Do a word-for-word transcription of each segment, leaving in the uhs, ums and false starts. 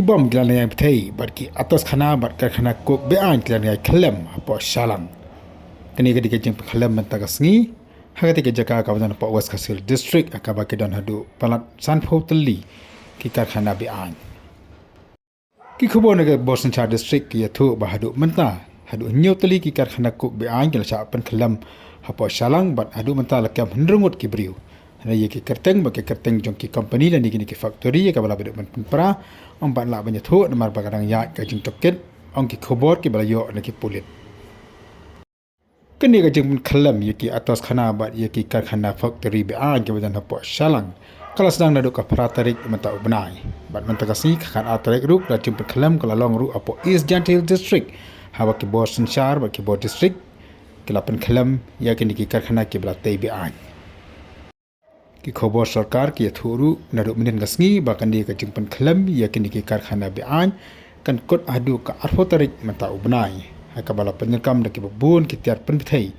Bom ki la nang ïai pynthei bad ki atos khana bad karkhana coke be-aiñ ki la nang ïai khyllem hapoh Shalang. Kane ka dei ka jingpynkhyllem mynta ka sngi ha kata ka jaka kaba don hapoh West Khasi Hills District, ha kaba ki don haduh palat sanphew tylli ki karkhana be-aiñ. Ki khubor na ka Bor Synshar District ki ïathuh ba haduh mynta, haduh hynñiew tylli ki karkhana coke be-aiñ ki la shah pynkhyllem hapoh Shalang bad haduh mynta la kem hynriew ngut ki briew. Hynrei ïa ki kyrteng bad ki kyrteng jong ki company lane kine ki factory ïa kaba la bynta ban pynpra ym pat lah ban ïathuh namar ba ka dang ïaid ka jingtohkit, ong ki khubor kiba la ïoh na ki pulit. Kane ka jingpynkhyllem ïa ki atos khana bad ïa ki karkhana factory be-aiñ kiba don hapoh Shalang ka la sdang naduh ka phra tarik mynta u bnai. Bad mynta ka sngi ka khatar tarik ruh ka jingpynkhyllem ka la long ruh hapoh East Jaintia Hills District, haba ki bor synshar bad ki bor district ki la pynkhyllem ïa kine ki karkhana kiba la tei be-aiñ. Ki khubor sorkar ki ïathuh ruh naduh mynhynnin ka sngi ba kane ka jingpynkhyllem ïa kine ki karkhana be-aiñ kan kut haduh ka arphew tarik mynta u bnai, ha kaba la pyndonkam da kiba bun ki tiar pynpthei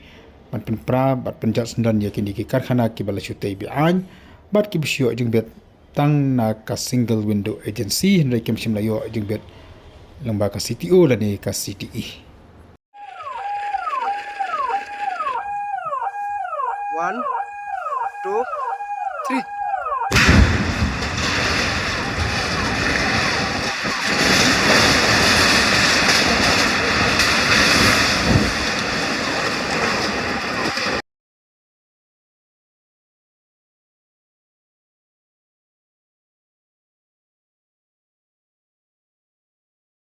ban pynpra bad pynjot syndon ïa kine ki karkhana kiba la shu tei be-aiñ bad kiba shu ïoh jingbit tang na ka single window agency, hynrei kim shym la ïoh jingbit lyngba ka C T O lane ka C T E. One, two, three.